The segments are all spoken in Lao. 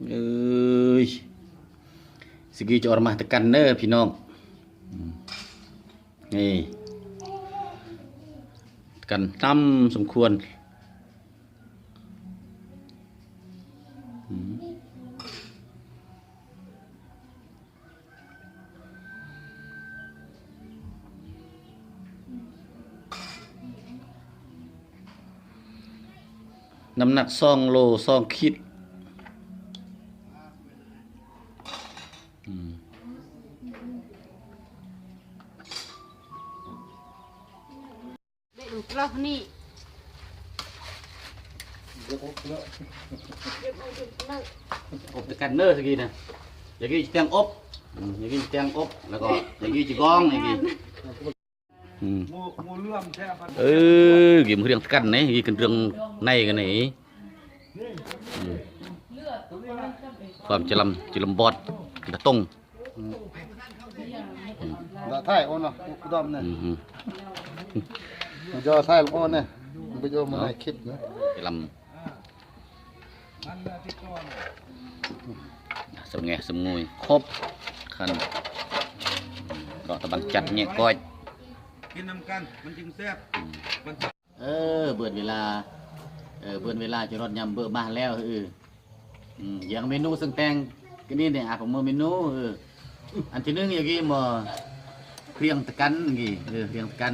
ເອີຍ ສະກີຈະເອົາມາຕະກັນເດີພີ່ນ້ອງ. ອືມ ນີ້ ຕະກັນນ້ຳສົມຄວນ. ອືມ ນ້ຳໜັກສອງໂລສອງຂີດ. ອືມ ເລະມັນກະລອກນີ້ ອົບຕະກັນເດີສະກີນະ. ຢາກີຈະແຕ່ງອົບ ອືມ ຢາກີຈະແຕ່ງອົບ ແລ້ວກໍຢາກີຈະກອງ ຢາກີ ອືມ ເອີ ກິນເລື່ອງຕະກັນນີ້ ກິນເລື່ອງໃນກັນນີ້. ອືມ ຄວາມຈະລຳ ຈະລຳບອດ ດາຕົງ. ອືມ ດາໄທໂອນເນາະ ອຸດອມນີ້ ອືມ ດາໄທໂອນນີ້ ໄປໂຍມມາໃຫ້ຄລິບນະ ຈະລຳ ສະແງະສະງຸຍ ຄົບຄັນ ເກາະຕະບັນຈັດແຍກກ້ອຍ ກິນນຳກັນມັນຈຶ່ງແຊບ. ອືມ ເອີ ເບີດເວລາ ເອີ ເບີດເວລາຈະຮອດຍາມເບີມາແລ້ວ. ເອີ ອືມ ຢ່າງເມນູເຊິ່ງແຕ່ງກັນນີ້ເດ້ ອາ ປະເມີນເມນູ. ເອີ ອັນທີໜຶ່ງຢ່າກີໝໍ້ ຄຽງຕະກັນກີ້ ເອີ ຄຽງຕະກັນ.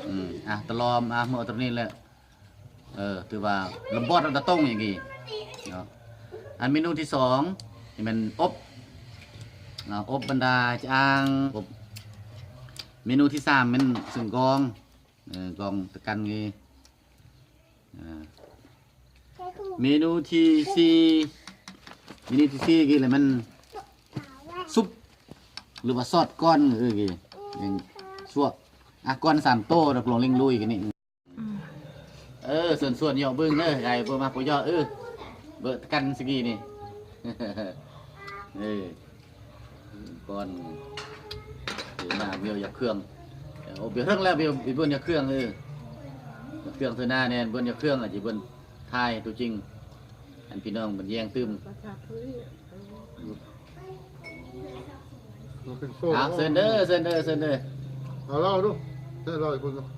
ອືມ ອາ ຕະຫຼອມ ອາ ໝໍ້ຕົວນີ້ແຫຼະ. ເອີ ຖືວ່າລຳບອດລຳຕາຕົງຢ່າງດີເນາະ. ອັນເມນູທີສອງນີ້ແມ່ນອົບເນາະ ອົບບັນດາຈະອ່າງອົບ. ເມນູທີສາມແມ່ນເຊິ່ງກອງ ເອີ ກອງຕະກັນກີ້. ເອີ ເມນູທີສີ່ ເມນູທີສີ່ກີ້ລະແມ່ນຊຸບ ຫຼືວ່າຊອດກ້ອນ ເອີ ກີ້ ຍັງຊົ່ວ ອາ ກ້ອນສາມໂຕ ຮັບຮອງເລັ່ງລຸຍກີ້ນີ້. ອືມ ເອີ ເຊີນຊວນເຍາະເບິ່ງເດີ ໃຜບໍ່ມັກບໍ່ເຍາະ ເອີ ເບິ່ງກັນສະກີນີ້ ເອີ ກ່ອນ ເອີ ມາເບິ່ງຢາກເຄື່ອງ ເອີ ເອົາໄປເຖິງແລ້ວ ໄປເບິ່ງຢາກເຄື່ອງ ເອີ ເຄື່ອງເທື່ອໜ້າແນ່ ເບິ່ງຢາກເຄື່ອງ ອາດຈະເບິ່ງຖ່າຍຕົວຈິງ ອັນພີ່ນ້ອງເບິ່ງແຍງຕື່ມ. ເອົາ ເຊີນເດີ ເຊີນເດີ ເຊີນເດີ ເອົາເລົ່າດູ ເຊີນເລົ່າໃຫ້ເພິ່ນ.